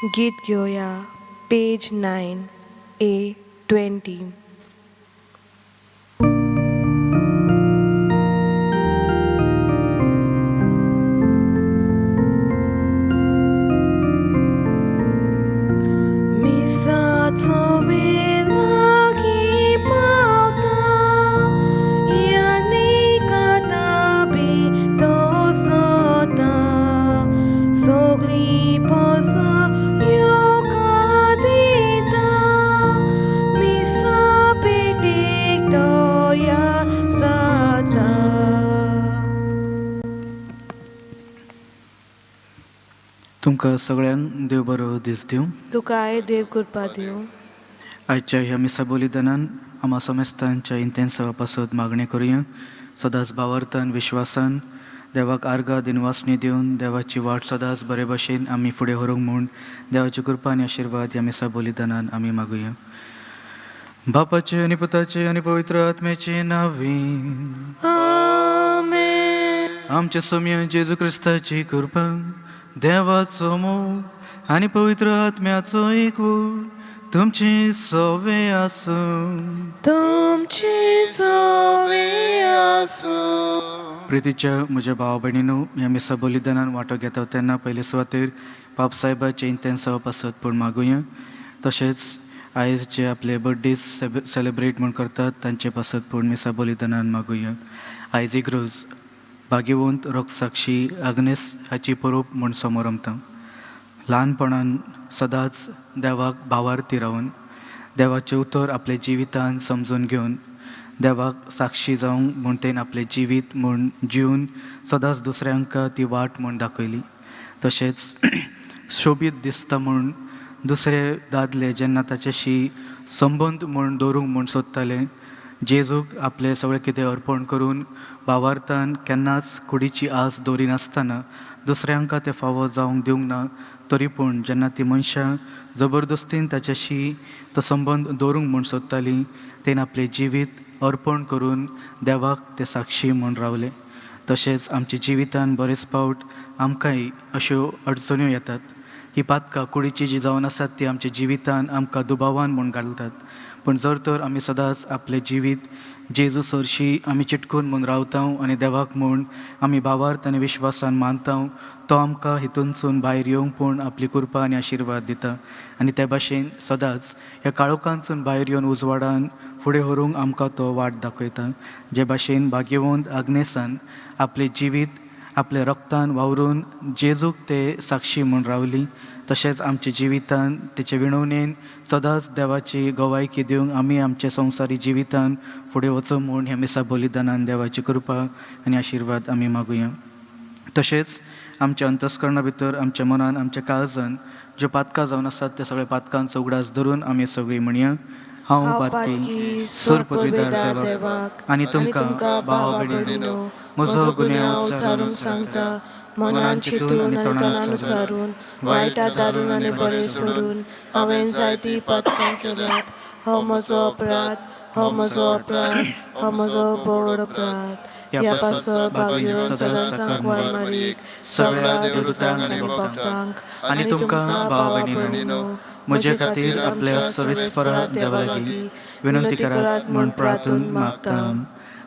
गीत घेवया पेज 9 A 20. मिसाचो वेळ लागीं पावता, यानी काताबी तो सोता, सगळीं पोसां येवकार दिता, मिसा पेटीक तयार जाता. तुमकां सगळ्यांक देव बरो दीस दिवं. तुकाय देव कृपा दिवं. आयच्या ह्या मिसा बलिदानान आमा समेस्तांच्या इंतेन्सावा पासत मागणें करुया. सदांच भावार्थान विश्वासान देवाक आर्गां दिनवासणी दिवन देवाची वाट सदांच बरे भशेन आमी फुडें व्हरूंक म्हूण देवाची कृपा आनी आशिर्वाद ह्या मिसा बलिदानान आमी मागुया. बापाचे आनी पुताचे आनी पवित्र आत्म्याचे नांवे. आमेन. आमच्या सोम्या जेजू क्रिस्ताची कृपा, देवाचो मोग आनी पवित्र आत्म्याचो एकवट तुमचे सवे आसूं. तुमची सोवे आसूं. प्रितीच्या म्हज्या भाव भयणीनो, ह्या मिसा बलिदानान वांटो घेता तेन्ना पयले सुवातेर पापसाहेबाचे इंतेन्सावा पासत पूण मागुया. तशेंच आयज जे आपले बर्थडे सेलेब्रेट म्हूण करतात तांचे पासत पूण मिसा बलिदानान मागुया. आयज इग्रोज भाग्यवंत रोगसाक्षी आग्नेस हाची परब म्हूण समोर आमता. ल्हानपणान सदांच देवाक भावार्थी रावन देवाचें उतर आपल्या जिवितान समजून घेवन देवाक साक्षी जावंक म्हूण तेणें आपलें जिवीत म्हूण जिवन सदांच दुसऱ्यांक ती वाट म्हूण दाखयली. तशेंच शोबीत दिसता म्हूण दुसरे दादले जेन्ना ताच्याशी संबंद म्हूण दवरूंक म्हूण सोदताले, जेजूक आपलें सगळें कितें अर्पण करून भावार्थान केन्नाच कुडीची आस दवरिनासतना दुसऱ्यांक तें फावो जावंक दिवंक ना. तरी पूण जेन्ना ती मनशां जबरदस्तीन ताच्याशी तो संबंद दवरूंक म्हूण सोदतालीं, तेणें आपलें जिवीत अर्पण करून देवाक ते साक्षी म्हूण रावले. तशेंच आमच्या जिवितान बरेच फावट आमकांय अश्यो अडचण्यो येतात. ही पातकां कुडीची जी जावन आसात ती आमच्या जिवितान आमकां दुबावान म्हूण घालतात. पूण जर तर आमी सदांच आपलें जिवीत जेजू सरशी आमी चिटकून म्हूण रावता आनी देवाक म्हूण आमी भावार्थ आनी विश्वासान मानता, तो आमकां हितूनसून भायर येवंक पूण आपली कृपा आनी आशिर्वाद दिता. आनी ते भाशेन सदांच ह्या काळोखांतसून भायर येवन उजवाडान फुडें व्हरूंक आमकां तो वाट दाखयता. जे भाशेन भाग्यवंत आग्नेसान आपलें जिवीत आपल्या रक्तान वावरून जेजूक ते साक्षी म्हूण रावली, तशेंच आमच्या जिवितान तेचे विणवणेन सदांच देवाची गवायकी दिवंक आमी आमच्या संवसारी जिवितान फुडें वचूं म्हूण ह्या मिसा बलिदानान देवाची कृपा आनी आशिर्वाद आमी मागुया. तशेंच आमच्या अंतस्करणा भितर, आमच्या मनान, आमच्या काळजान ज्यो पातकां जावन आसात त्या सगळ्या पातकांचो उगडास धरून आमी सगळीं म्हणया. हांव पातकी सोर पदवीदार देवाक आनी तुमकां भावा भयणीनो म्हजो गुन्यांव उच्चारून सांगता, मनान चिंतून आनी तोंडान उच्चारून, वायट आदारून आनी बरें सोडून हांवें जायतीं पातकां केल्यात. हो म्हजो अपराध, हो म्हजो अपराध, हो म्हजो व्हड अपराध. ह्या पासत भाग्यवंत सदांच सांकवार मारीक, सगळ्या देवदूतांक आनी भक्तांक आनी तुमकां भावा भयणीनो म्हजे खातीर आपल्या सर्वेस्परा देवा लागीं विनंती करात म्हूण प्रार्थून मागता.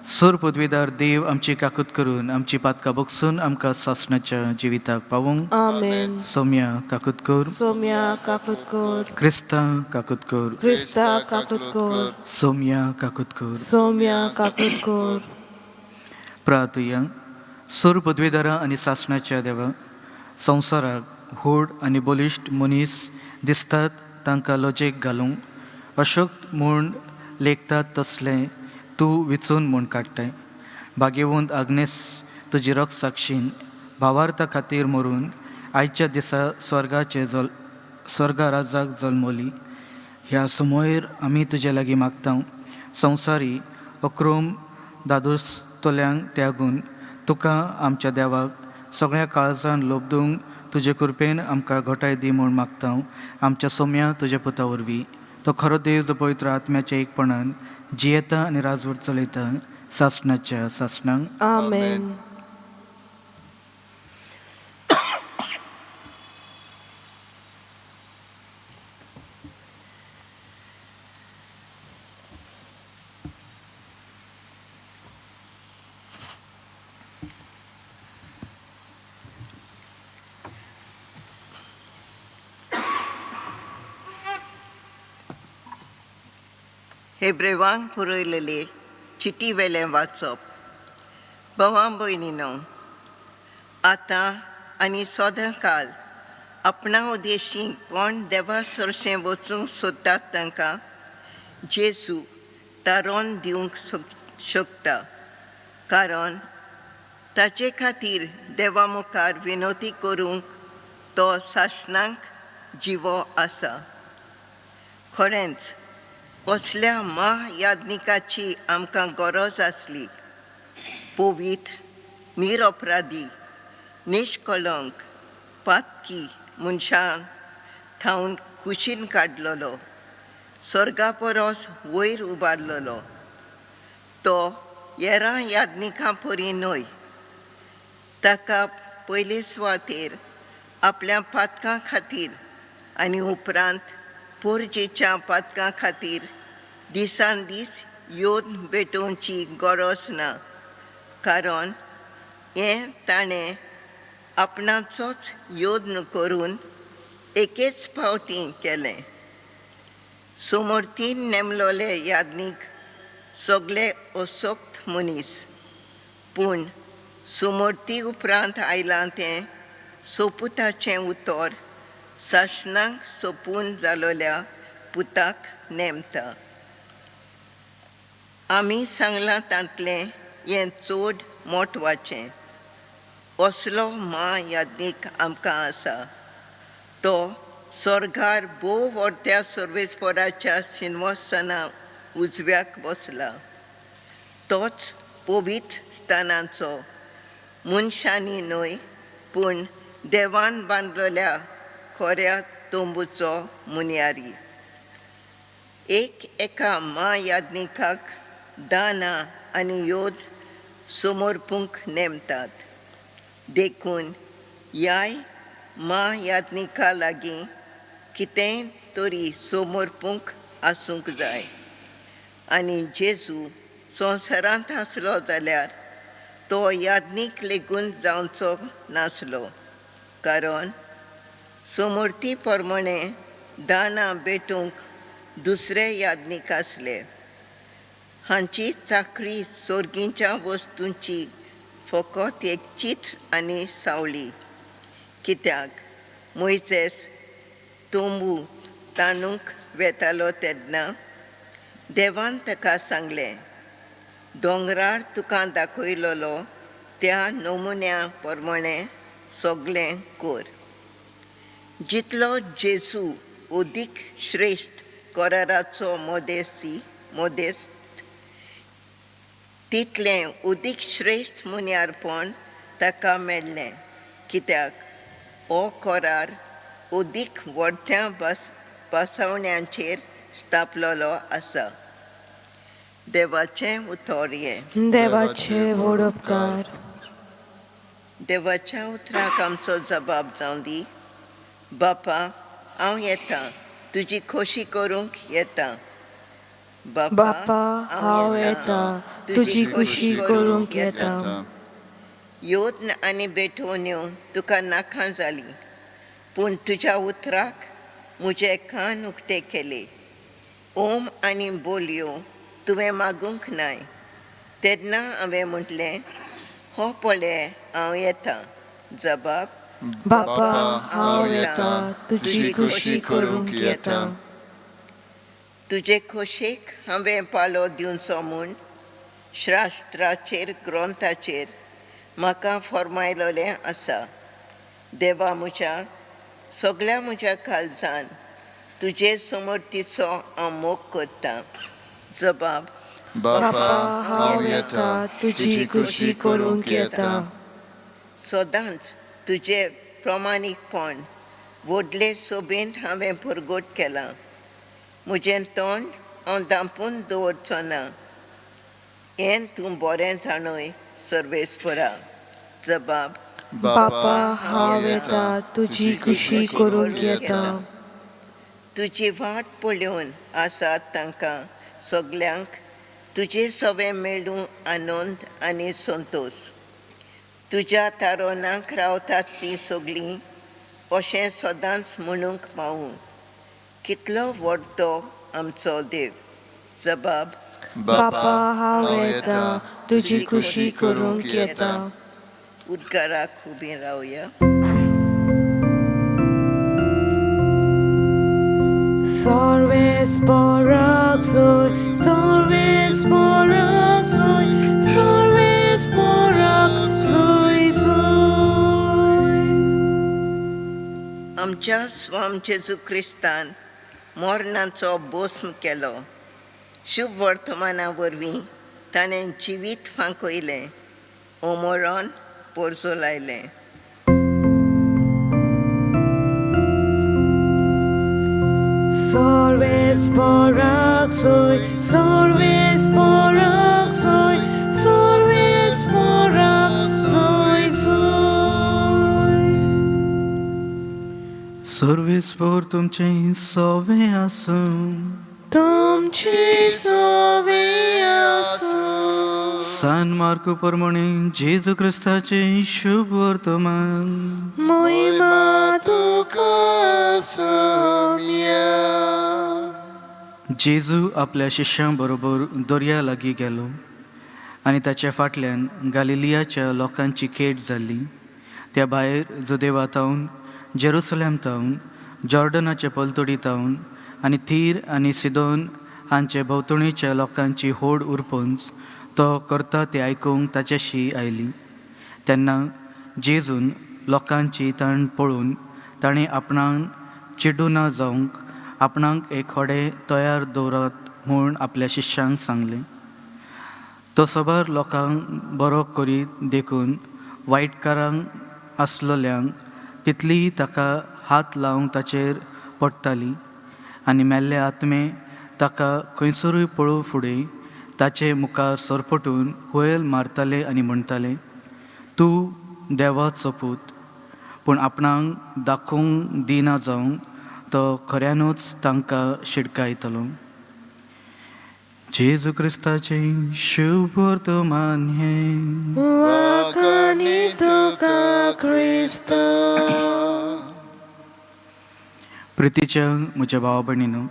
सूर पदवीदार देव आमची काकूत करून आमची पातकां बगसून आमकां सासणाच्या जिविताक पावोवंक. आमेन. सोम्या काकूत कर. सोम्या काकूत कर. क्रिस्ता काकूत कर. क्रिस्ता काकूत कर. सोम्या काकूत कर. सोम्या काकूत कर. प्रार्थुया. सूर पदवीदारा आनी सासणाच्या देवा, संवसाराक व्हड आनी बलिश्ट मनीस दिसतात तांकां लजेक घालूंक अशक्त म्हूण लेखतात तसलें तूं विचून म्हूण काडटाय. भाग्यवंत आग्नेस तुजी रक्तसाक्षीन भावार्था खातीर मरून आयच्या दिसा स्वर्गाचे जल स्वर्गा राजाक जल्मली. ह्या समयर आमी तुजे लागीं मागता, संवसारी अक्रोम दादोसतल्यांक त्यागून तुका आमच्या देवाक सगळ्या काळजान लोबदूंक तुजे कृपेन आमकां घटाय दी म्हूण मागता. आमच्या सोम्या तुज्या पुता वरवीं, तो खरो देव जो पवित्र आत्म्याच्या एकपणान जियेता आनी राजवट चलयता सासणाच्या सासणांक. आमेन. हेब्रेवांक पुरयलेले चिटी वेलें वाचप. भावां भयणीनो, आतां आनी सदां काल आपणा उदेशी कोण देवा सरशें वचूंक सोदतात तांकां जेजू तारोन दिवंक शकता, कारण ताचे खातीर देवा मुखार विनवती करूंक तो सासणाक जिवो आसा. खरेंच कसल्या म्हायाज्ञिकाची आमकां गरज आसली? पवित्र, निरपराधी, निश्कलंक, पातकी मनशां थावन कुशीन काडलेलो, स्वर्गा परस वयर उबारलेलो तो येरां याज्ञिकां परी न्हय. ताका पयले सुवातेर आपल्या पातकां खातीर आनी उपरांत पोरजेच्या पातकां खातीर दिसान दीस योद भेटोवची गरज ना, कारण हें ताणें आपणाचोच योद्न करून एकेच फावटी केलें. समर्थीन नेमलोले याज्ञीक सगळे असक्त मनीस, पूण समर्थी उपरांत आयलां तें सोपुताचें उतर सासणाक सोपून जालोल्या पुताक नेमता. आमी सांगलां तांतलें हें चड म्हत्वाचें. असलो म्हायाज्ञीक आमकां आसा, तो स्वर्गार भोव व्हडत्या सर्वेस्पराच्या शिनवसना उजव्याक बसला. तोच पवित्र स्थानाचो, मनशांनी न्हय पूण देवान बांदलेल्या खऱ्या तंबूचो मुनयारी. एक एका म्हायाज्ञिकाक दानां आनी योद समर्पूंक नेमतात, देखून ह्याय म्हायाज्ञिका लागीं कितेंय तरी समर्पूंक आसूंक जाय. आनी जेजू संवसारांत आसलो जाल्यार तो याज्ञीक लेगून जावचो नासलो, कारण समर्थी प्रमाणे दानां भेटूंक दुसरे याज्ञीक आसले. हांची चाकरी सोर्गींच्या वस्तूंची फकत एक चित्र आनी सावळी, कित्याक मोयजेस तंबू ताणूंक वेतालो तेन्ना देवान ताका सांगलें, दोंगरार तुका दाखयलोलो त्या नमुन्या प्रमाणे सगळें कर. जितलो जेजू अदीक श्रेश्ठ कराराचो मदेस्त, तितलें अदीक श्रेश्ठ मुन्यारपण ताका मेळ्ळें, कित्याक हो करार अदीक व्हडत्या बसवण्यांचेर स्थापलेलो आसा. देवाचें उतर हें. देवाचे व्हड उपकार. देवाच्या उतराक आमचो जबाब जावं दी. बापा, हांव येता, तुजी खोशी करूंक येता. बापा, हांव येता, तुजी खुशी करूंक येता. योत्न आनी भेटवण्यो तुका नाका जाली, पूण तुज्या उतराक म्हजे कान उक्ते केले. ओम आनी बोलयो तुवें मागूंक नाय. तेन्ना हांवें म्हटलें, हो पळय, हांव येता. जबाब. बापा, हांव येता, तुजी खुशी करूंक येता. तुजे खोशेक हांवें पालो दिवचो म्हूण शास्त्राचेर ग्रंथाचेर म्हाका फर्मायलोलें आसा. देवा म्हज्या, सगल्या म्हज्या काळजान तुजे समर्थीचो हांव मोग करतां. जबाब. बापा, हांव येता, तुजी खुशी करूंक येता. सदांच तुजें प्रमाणीकपण व्हडले सोबेंत हांवें परगट केलां. म्हजें तोंड हांव धांपून दवरचो ना, हें तूं बरें जाणय सर्वेस्परा. जबाब. बापा, हांव येता, तुजी खुशी करूंक येता. तुजी वाट पळोवन आसात तांकां सगल्यांक तुजे सवें मेळूं आनंद आनी संतोश. तुज्या तारोनाक रावतात तीं सगलीं अशें सदांच म्हणूंक पावूं, कितलो व्हड तो आमचो देव. जबाब बापा हांव येता तुजी खुशी करूंक येता. उद्गाराक उबीं रावया. Sorves borak soy, sorves borak soy, sorves borak soy soy. आमच्या स्वाम जेजू क्रिस्तान मरणाचो बोस्म केलो. शुभ वर्तमाना वरवीं ताणें जिवीत फांकयलें, ओमोरोन पोरजो लायलें. Sorves borak soy, sorves borak soy, sorves borak soy soy. सर्वेस्पोर तुमचें सोवे आसूं. तुमची सोवे आसूं. सान मार्कू प्रमाणे जेजू क्रिस्ताचें शुभ वर्तमान. मोहिमा तुका सोम्या. जेजू आपल्या शिश्यां बरोबर दर्या लागीं गेलो आनी ताच्या फाटल्यान गालिलियाच्या लोकांची खेट जाल्ली. त्या भायर जुदेवा तावन, जेरुसलेम तावन, जॉर्डनाचे पलतडी तावन आनी थीर आनी सिदोन हांचे भोंवतणीच्या लोकांची होड उरपंच तो करता तें आयकूंक ताच्याशी आयली. तेन्ना जेजून लोकांची ताण पळोवन ताणें आपणाक चिडूना जावंक आपणाक एक होडें तयार दवरात म्हूण आपल्या शिश्यांक सांगलें. तो सबार लोकांक बरो करीत देखून वायटकारांक आसलेल्यांक तितलीय ताका हात लावंक ताचेर पडटाली आनी मेल्ले आत्मे ताका खंयसरूय पळोव फुडें ताचे मुखार सरपटून हुयेल मारताले आनी म्हणटाले, तूं देवाचो पूत. पूण आपणाक दाखोवंक दिना जावंक तो खऱ्यानूच तांकां शिडकायतलो. जेजू क्रिस्ताचें शुभ वर्तमान हें. वाखाणी तुका क्रिस्ता. प्रितीच्या म्हज्या भावा भयणीनो,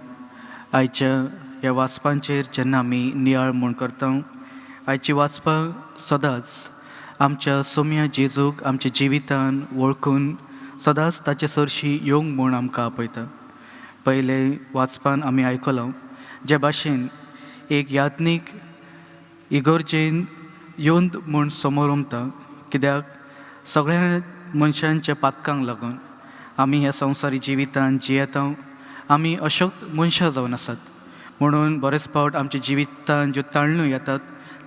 आयच्या ह्या वाचपांचेर जेन्ना आमी नियाळ म्हूण करता, आयची वाचपां सदांच आमच्या सोम्या जेजूक आमच्या जिवितान वळखून सदांच ताचे सरशी येवंक म्हूण आमकां आपयता. पयले वाचपान आमी आयकलां जे भाशेन एक याज्ञीक इगर्जेन येवन म्हूण समोर उमता, कित्याक सगळ्या मनशांच्या पातकांक लागून आमी ह्या संवसारी जिवितान जियेता, आमी अशक्त मनशां जावन आसात. म्हणून बरेच फावट आमच्या जिवितान ज्यो ताळण्यो येतात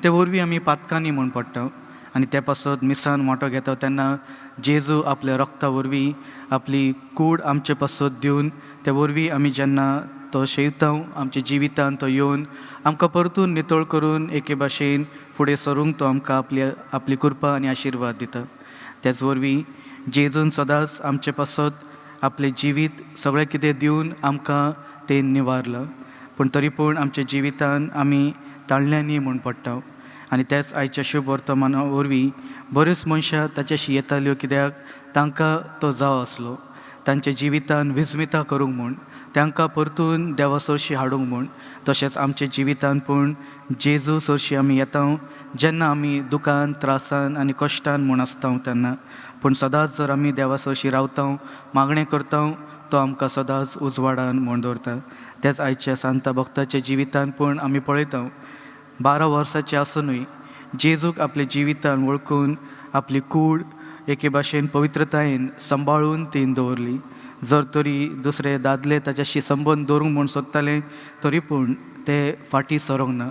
ते वरवीं आमी पातकांनी म्हूण पडटा आनी ते पासत मिसान वांटो घेता तेन्ना जेजू आपल्या रक्ता वरवीं आपली कूड आमचे पासत दिवन ते वरवीं आमी जेन्ना तो शेवता आमच्या जिवितान तो येवन आमकां परतून नितळ करून एके भाशेन फुडें सरूंक तो आमकां आपली आपली कृपा आनी आशिर्वाद दिता. त्याच वरवीं जेजून सदांच आमचे पासत आपलें जिवीत सगळें कितें दिवन आमकां तें निवारलां. पूण तरी पूण आमच्या जिवितान आमी ताळण्यांनी म्हूण पडटा आनी त्याच आयच्या शुभ वर्तमाना वरवीं बऱ्योच मनशां ताच्याशी येताल्यो, कित्याक तांकां तो जावो आसलो तांच्या जिवितान विस्मिता करूंक म्हूण, तांकां परतून देवा सरशी हाडूंक म्हूण. तशेंच आमच्या जिवितान पूण जेजू सरशी आमी येता जेन्ना आमी दुखान त्रासान आनी कश्टान म्हूण आसता तेन्ना, पूण सदांच जर आमी देवा सरशी रावता, मागणें करता, तो आमकां सदांच उजवाडान म्हूण दवरता. त्याच आयच्या सांता भक्ताच्या जिवितान पूण आमी पळयता 12 वर्सांचे आसुनूय जेजूक आपल्या जिवितान वळखून आपली कूड एके भाशेन पवित्रतायेन सांबाळून तीन दवरली. जर तरी दुसरे दादले ताच्याशी संबंद दवरूंक म्हूण सोदताले तरी पूण ते फाटीं सरोंक ना.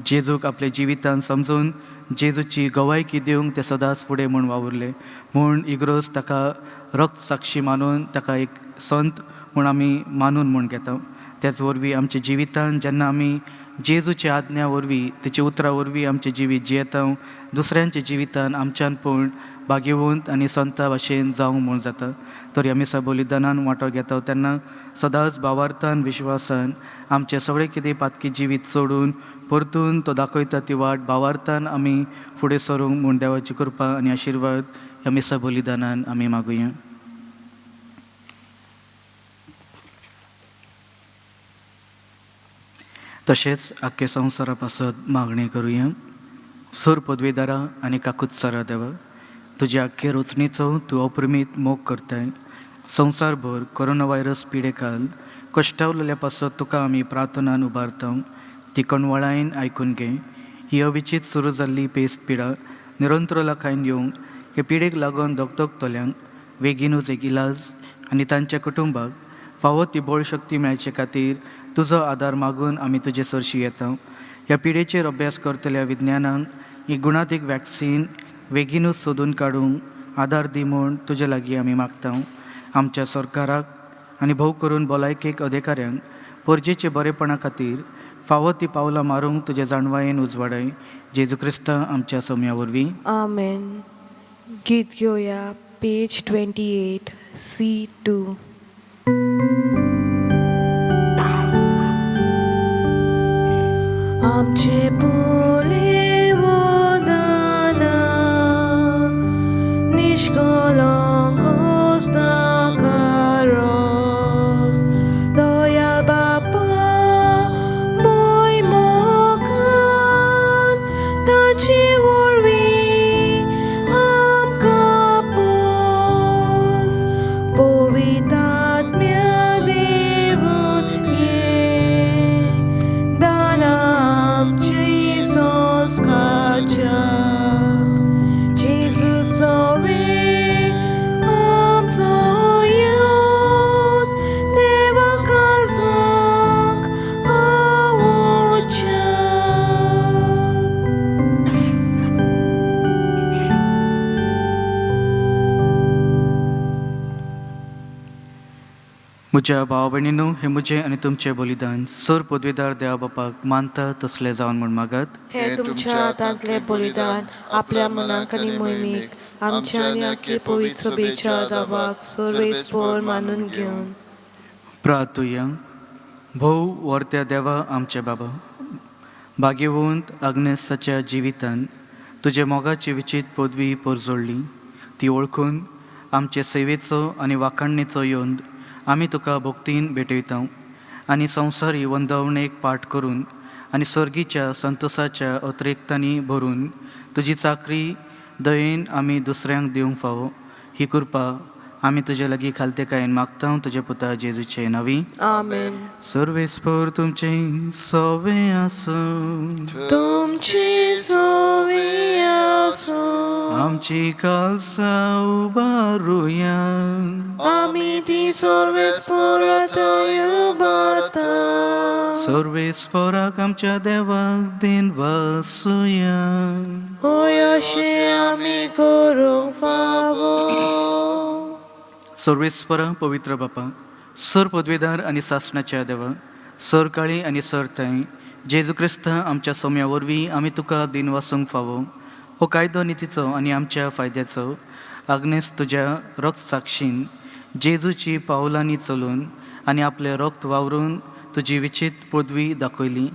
जेजूक आपल्या जिवितान समजून जेजूची गवायकी दिवंक ते सदांच फुडें म्हूण वावुरले. म्हूण इग्रोज ताका रक्त साक्षी मानून ताका एक संत म्हूण आमी मानून म्हूण घेता. त्याच वरवीं आमच्या जिवितान जेन्ना आमी जेजूच्या आज्ञा वरवीं तेच्या उतरां वरवीं आमचें जिवीत जियेता, दुसऱ्यांच्या जिवितान आमच्यान पूण भाग्यवंत आनी संता भाशेन जावंक म्हूण जाता. तरी आमी बलिदानान वांटो घेता तेन्ना सदांच भावार्थान विश्वासान आमचें सगळें कितें पातकी जिवीत सोडून परतून तो दाखयता ती वाट भावार्थान आमी फुडें सरूंक म्हूण देवाची कृपा आनी आशिर्वाद ह्या मिसा बलिदानान आमी मागुया. तशेंच आख्खे संवसारा पासत मागणी करुया. सूर पदवीदारा आनी काकुत्सारा देवा, तुज्या आख्खे रचणेचो तूं अपरिमीत मोग करताय. संवसारभर कोरोना व्हायरस पिडेकाल कश्टावलेल्या पासत तुका आमी प्रार्थनान उबारता. ती कणवळायेन आयकून घे. ही अविचीत सुरू जाल्ली पेस्त पिडा निरंतर लाखायन येवंक हे पिडेक लागून दगदगतल्यांक बेगीनूच एक इलाज आनी तांच्या कुटुंबाक फावो ती बळशक्ती मेळचे खातीर तुजो आदार मागून आमी तुजे सरशी येता. ह्या पिडेचेर अभ्यास करतल्या विज्ञानांक ही गुणातीक वॅक्सीन बेगीनूच सोदून काडूंक आदार दी म्हूण तुजे लागीं आमी मागता. आमच्या सरकाराक आनी भोव करून भलायकेक अधिकाऱ्यांक परजेचे बरेपणा खातीर फावो ती पावलां मारूंक तुजे जाणवायेन उजवाडाय. जेजू क्रिस्ता आमच्या सोम्या वरवीं. आमेन. गीत घेवया पेज 28 C2. आमचे बोले वंदना निष्कलंक कारोस दयाळ बापा मोय मोगान ताचे वरवीं आमकां पोस पवित्र देवून ये दान आमची संस्कारच्या जेजू सोवे आमचो यूत देवा काजाक आवोच्या. म्हज्या भाव भयणीनू, हें म्हजें आनी तुमचें बलिदान सर पदवीदार देवा बापाक मानता तसलें जावन म्हूण मागात. हे तुमच्या हातांतले बलिदान आपल्या मनाक आनी मोहिमेक आमच्या आनी आख्खे पवित्र सभेच्या दावाक सर्वेस्पोर मानून घेवन. प्रार्थुया. भोव वर्त्या देवा आमचे बाबा, भाग्यवंत आग्नेसाच्या जिवितान तुजे मोगाची विचीत पदवी परजोडली ती वळखून आमचे सेवेचो आनी वाखाणणेचो योंद आमी तुका भक्तीन भेटयता आनी संवसारी वंदवणेक पाठ करून आनी सर्गीच्या संतोसाच्या अतिरेक्तांनी भरून तुजी चाकरी दयेन आमी दुसऱ्यांक दिवंक फावो ही कृपा आमी तुजे लागीं खालतेकायेन मागता, तुज्या पुता जेजूचे नांवी. आमेन. सर्वेस्पर तुमचे सवे आसूं. तुमची सोवी आसूं. आमची कालसा उबारुया. आमी ती सर्वेस्पोरात उबारता. सर्वेस्पराक आमच्या देवाक दिन वासुया. होय, अशें आमी करूंक फावो. सर्वेस्परा पवित्र बापा, सर पदवीदार आनी सासणाच्या देवा, सर काळी आनी सर ताई जेजू क्रिस्त आमच्या सोम्या वरवीं आमी तुका दिन वासूंक फावो हो कायदो नितीचो आनी आमच्या फायद्याचो. आग्नेस तुज्या रक्त साक्षीन जेजूची पावलांनी चलून आनी आपलें रक्त वावरून तुजी विचित पदवी दाखयली.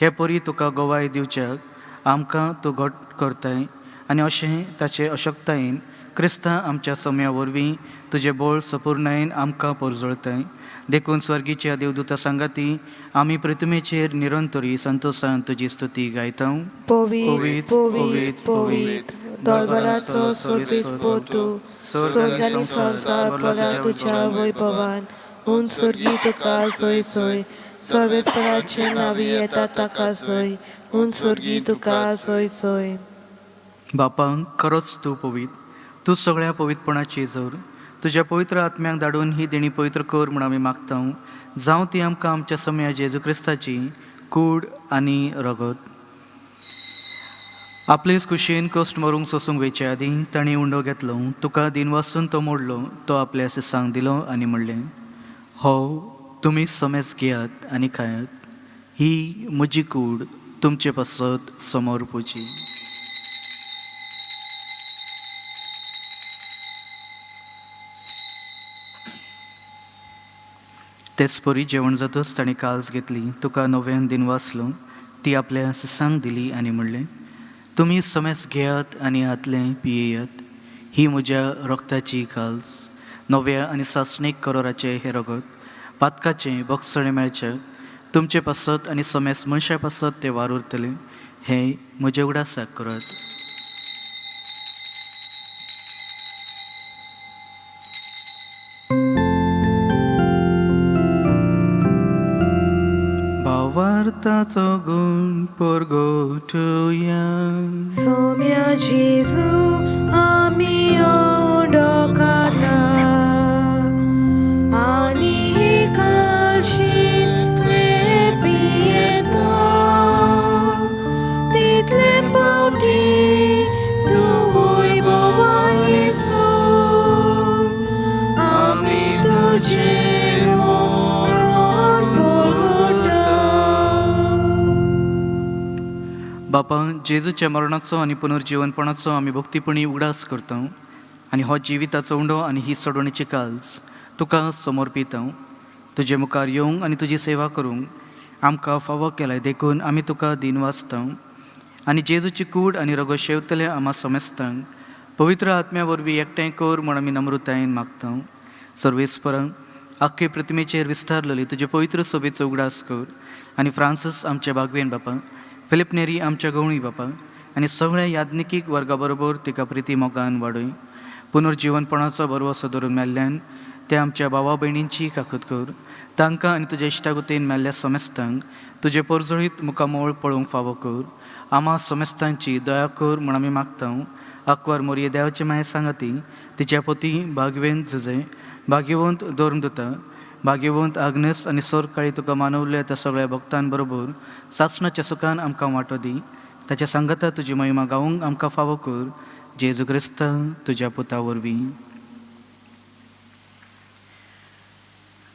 हे परी तुका गवाय दिवच्याक आमकां तूं घट करताय आनी अशें ताचे अशक्तायेन क्रिस्ता आमच्या सोम्या वरवीं तुजें बळ सपुर्णायेन आमकां परजळताय. देखून स्वर्गीच्या देवदूता सांगाती आमी प्रतिमेचेर निरंतरी संतोसान तुजी स्तुती गायता. पवित्र, पवित्र, पवित्र, दरबाराचो सर्वेस्पोर तूं, स्वर्ग आनी संवसार भरला तुज्या वैभवान. हून स्वर्गी तुका जय जय. सर्वेस्पराचे नांवी येता ताका जय. हून स्वर्गी तुका जय जय. बापा, खरोच तूं पवित्र, तूं सगळ्या पवित्रपणाची जोर. तुज्या पवित्र आत्म्याक धाडून ही देणी पवित्र कर म्हूण आमी मागता, जावं ती आमकां आमच्या समया जेजू क्रिस्ताची कूड आनी रगत. आपलेच कुशीन कश्ट मरूंक सोसूंक वेचे आदीं तांणी उंडो घेतलो, तुका दिनवासून तो मोडलो, तो आपल्या शिसांक दिलो आनी म्हणलें, हो तुमी समेज घेयात आनी खायात. ही म्हजी कूड तुमचे पासत समोर पुजी. तेच परी जेवण जातच ताणें काल्स घेतली, तुका नव्यान दिन वाचलो, ती आपल्या शिसांक दिली आनी म्हणलें, तुमी समेज घेयात आनी हातलें पियेयात. ही म्हज्या रक्ताची काल्स, नव्या आनी सासणीक करोराचें हें रगत पातकाचें बक्षणें मेळचें तुमचे पासत आनी समेस मनशा पासत ते वार उरतले. हें म्हज्या उगडासाक करात. भावार्थाचो गुण परगोटया. सोम्या जेजू आमी ओडोकाता आनी कालशींतले पियेता तितले पावटी तूं वैभवान येसो आमी तुजें मरण परगटा. बापा, जेजूच्या मरणाचो आनी पुनर्जिवनपणाचो आमी भक्तीपणी उगडास करता आनी हो जिविताचो उंडो आनी ही सोडवणेची काल्स तुका समर्पिता. तुजे मुखार येवंक आनी तुजी सेवा करूंक आमकां फावो केलाय देखून आमी तुका दिन वाचता. आनी जेजूची कूड आनी रगत शेवतले आमा समेस्तांक पवित्र आत्म्या वरवीं एकठांय कर म्हूण आमी नम्रतायेन मागता. सर्वेस्परांक आख्खे प्रतिमेचेर विस्तारलेली तुजे पवित्र सोबेचो उगडास कर आनी फ्रांसीस आमच्या बागवेन बापा, फिलीप नेरी आमच्या गवळी बापा आनी सगळ्या याज्ञिकीक वर्गा बरोबर तिका प्रिती मोगान वाडय. पुनर्जिवनपणाचो बरवसो धरून मेल्ल्यान ते आमच्या भावा भयणींची काकूत कर. तांकां आनी तुज्या इश्टागुतेन मेल्ल्या समेस्तांक तुजे परजळीत मुखामोळ पळोवंक फावो कर. आमा समेस्तांची दया कर म्हूण आमी मागता. आकवार मोरये देवाचे माये सांगाती तिच्या पोती भागवेंत झुजे भाग्यवंत धर्मदुता भाग्यवंत आग्नेस आनी सोरकाळी तुका मानवल्या त्या सगळ्या भक्तांबरोबर सासणाच्या सुखान आमकां वांटो दी. ताच्या सांगाता तुजी महिमा गावूंक आमकां फावो कर, जेजू क्रिस्त तुज्या पुता वरवीं.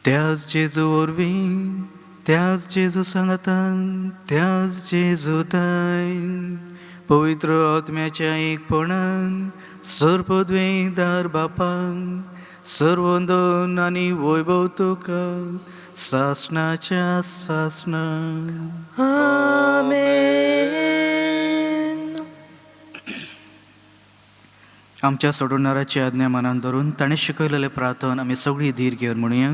त्याच जेजू वरवीं, त्याच जेजू सांगातान, त्याच जेजू ताय पवित्र आत्म्याच्या एकपणान सर्पद्वेदार बापान सर्वंदन आनी वैभव तुका सासणाच्या सासणा. आमेन. आमच्या सोडवणाराची आज्ञा मनान धरून ताणें शिकयलेलें प्रार्थन आमी सगळीं धीर घेवन म्हणुया.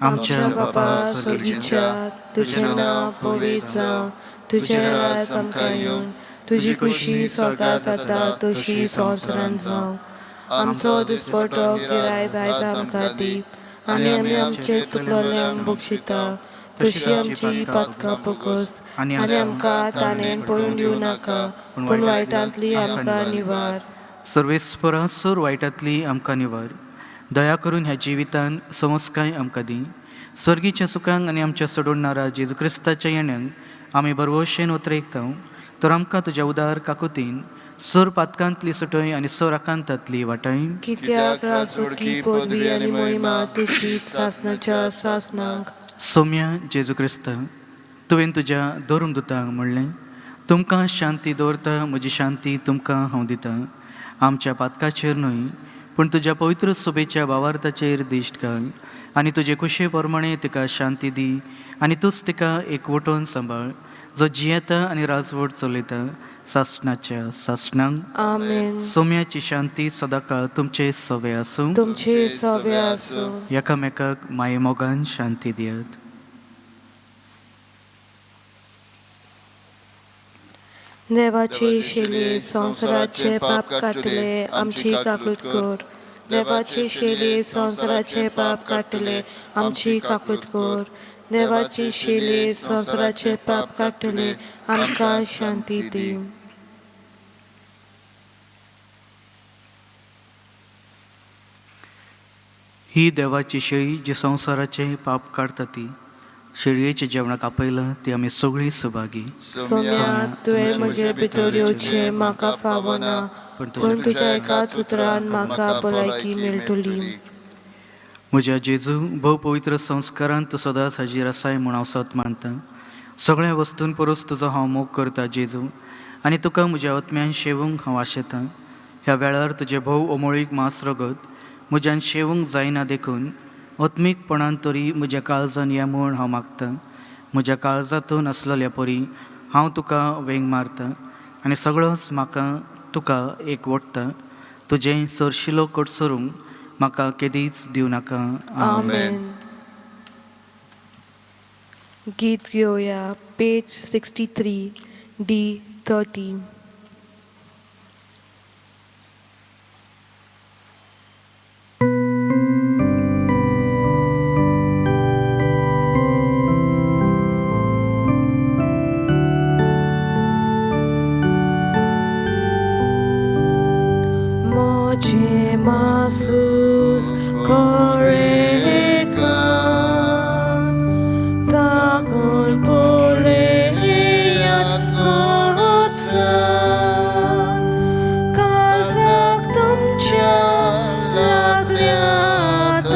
आमच्या बापा स्वर्गीच्या, तुजें नांव पवित्र जावं, तुजें राज आमकां येवन, तुजी खुशी स्वर्गात जाता तशी संवसारांत जावं. आमचो दिसपटो गिराय आयज आमकां दी आनी आमी आमचे तुकलोल्यांक बक्षिता तशी आमची पातकां पोकोस आनी आमकां ताणें पळोवन दिवं नाका, पूण वायटांतली आमकां निवार. सर्वेस्परा सोर वायटांतली आमकां निवार. दया करून ह्या जिवितान समजकाय आमकां दी. स्वर्गीच्या सुखांक आनी आमच्या सोडवणारा जेजू क्रिस्ताच्या येण्याक आमी बरवशेन उतरयता. तर आमकां तुज्या उदार काकुतीन सोर पातकांतली सुटय आनी सोर आकांतांतली वाटाय. कित्याक राजवटकी पदवी आनी महिमा तुजी सासणाच्या सासणाक. सोम्या जेजू क्रिस्त, तुवें तुज्या धर्मदुतांक म्हणलें, तुमकां शांती दवरता, म्हजी शांती तुमकां हांव दितां. आमच्या पातकाचेर न्हय पूण तुज्या पवित्र सोबेच्या भावार्थाचेर दिश्ट घाल आनी तुजे कुशे प्रमाणे तिका शांती दी आनी तूंच तिका एकवटून सांबाळ, जो जियेता आनी राजवट चलयता सासणाच्या सासणांक. आमेन. सोम्याची शांती सदांकाळ तुमचे सवे आसूं. तुमचे सवे आसूं. एकामेकाक मायेमोगान शांती दियात. देवाची शेली संवसाराचे पाप काडटले, आमची काकूत कर. देवाची शेली संवसाराचे पाप काडटले, आमची काकूत कर. देवाची शेली संवसाराचे पाप काडटले, आमकां शांती दी. ही देवाची शेळी जी संवसाराचे पाप काडटा ती शेळयेच्या जेवणाक आपयलां ती आमी सगळीं सभागी. सोम्या, तुवें म्हजे भितर येवचें म्हाका फावना, पूण तुज्या एकाच उतरान म्हाका भलायकी मेळटली. म्हज्या जेजू, भोव पवित्र संस्कारान तूं सदांच हाजीर आसाय म्हूण हांव सत मानता. सगळ्या वस्तूं परस तुजो हांव मोग करता जेजू, आनी तुका म्हज्या आत्म्यान शेवूंक हांव आशेतां. ह्या वेळार तुजें भोव अमोळीक मांस रगत म्हज्यान शेवूंक जायना देखून आत्मीकपणान तरी म्हज्या काळजान या म्हूण हांव मागतां. म्हज्या काळजांतून आसलेल्या परी हांव तुका वेंग मारता आनी सगळोच म्हाका तुका एक ओडटा. तुजें सरशिलो कडसरूंक म्हाका केदीच दिवं नाका. आमेन. गीत घेवया पेज 63 D 30. म्हजें मासूस कोरेका साकून पळयात वचून काळजाक तुमच्या लागल्यात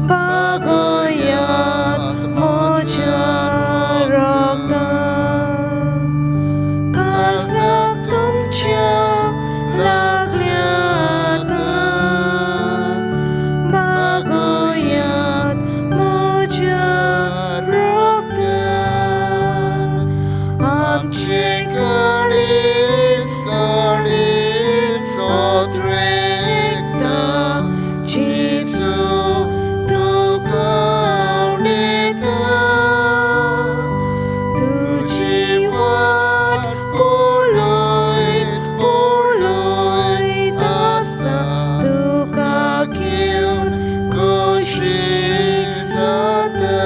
बागोयात म्हज्या रगतान काळजाक तुमच्या लागल्यात बागोयात म्हज्या रगतान आमचे काळीज काळीज सोत्रेकता जेजू तुका उडयता तुजी वाट पळयत पळयत आसा तुका घेवन खोशी जाता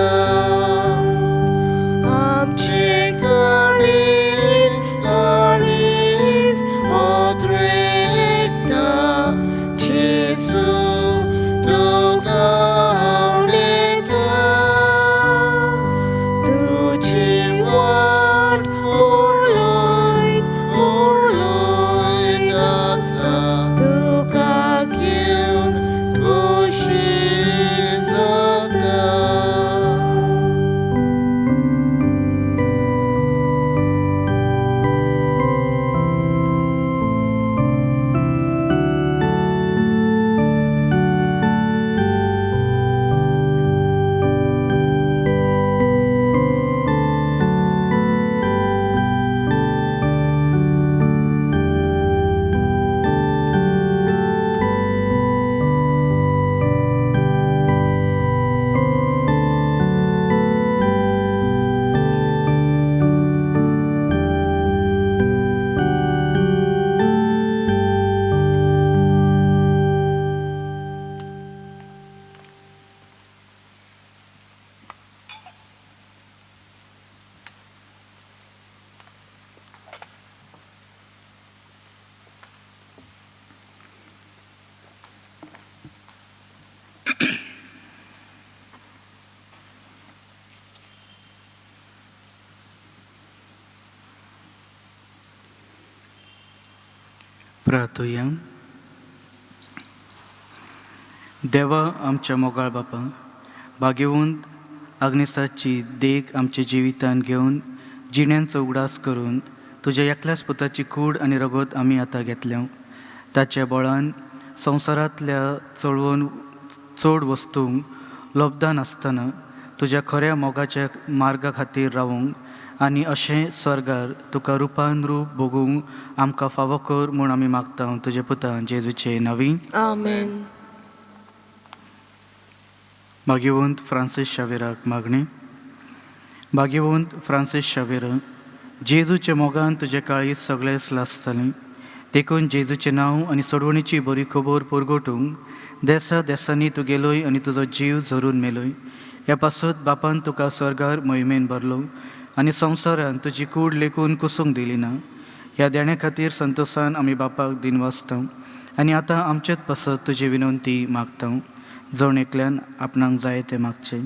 आमचे काळीज काळीज ओत्रेकता जेजू तुका उडयता तुजी वाट पळयत पळयत आसा तुका घेवन खोशी जाता. प्रार्थुया. देवा आमच्या मोगाळ बापा, भाग्यवंत आग्नेसाची देख आमच्या जिवितान घेवन जिण्यांचो उगडास करून तुज्या एकल्याच पुताची कूड आनी रगत आमी आतां घेतल्या. ताच्या बळान संवसारांतल्या चळवण चड वस्तूंक लोबदान आसतना तुज्या खऱ्या मोगाच्या मार्गा खातीर रावूंक आनी अशें स्वर्गार तुका रुपान रूप भोगूंक आमकां फावो कर म्हूण आमी मागता तुज्या पुता जेजूचे नांवी. आमेन. भाग्यवंत फ्रांसीस शावेराक मागणें. भाग्यवंत फ्रांसीस शावेर, जेजूच्या मोगान तुजें काळीज सगळेंच लासतालें, देखून जेजूचें नांव आनी सोडवणीची बरी खबर परगटूंक देसा देसांनी तूं गेलोय आनी तुजो जीव झरून मेलोय. ह्या पासत बापान तुका स्वर्गार मोहिमेन भरलो आनी संवसारान तुजी कूड लेखून कुसूंक दिली ना. ह्या देण्या खातीर संतोसान आमी बापाक दिनवासता आनी आतां आमचेच पासत तुजी विनंती मागता. जण एकल्यान आपणाक जाय तें मागचें.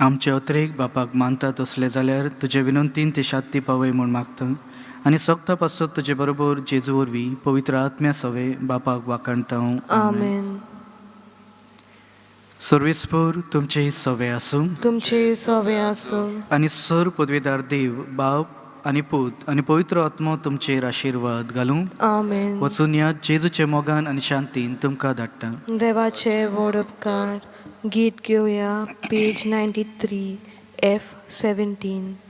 आमचे अत्रेक बापाक मानता तसले जाल्यार तुजे विनंतीन ते शांती पावय म्हूण मागता आनी सोगता पासत तुजे बरोबर जेजू वरवीं पवित्र आत्म्या सवे बापाक वाखाणता. आमेन. सर्वेस्पूर तुमचे सवे आसूं. तुमचे सवे आसूं. आनी सर पदवेदार देव बाप आनी पूत आनी पवित्र आत्मो तुमचेर आशिर्वाद घालूं. आमेन. वचून या जेजूच्या मोगान आनी शांतीन तुमकां धाडटा. देवाचे व्हड उपकार. गीत घेवया पेज 93 F 17.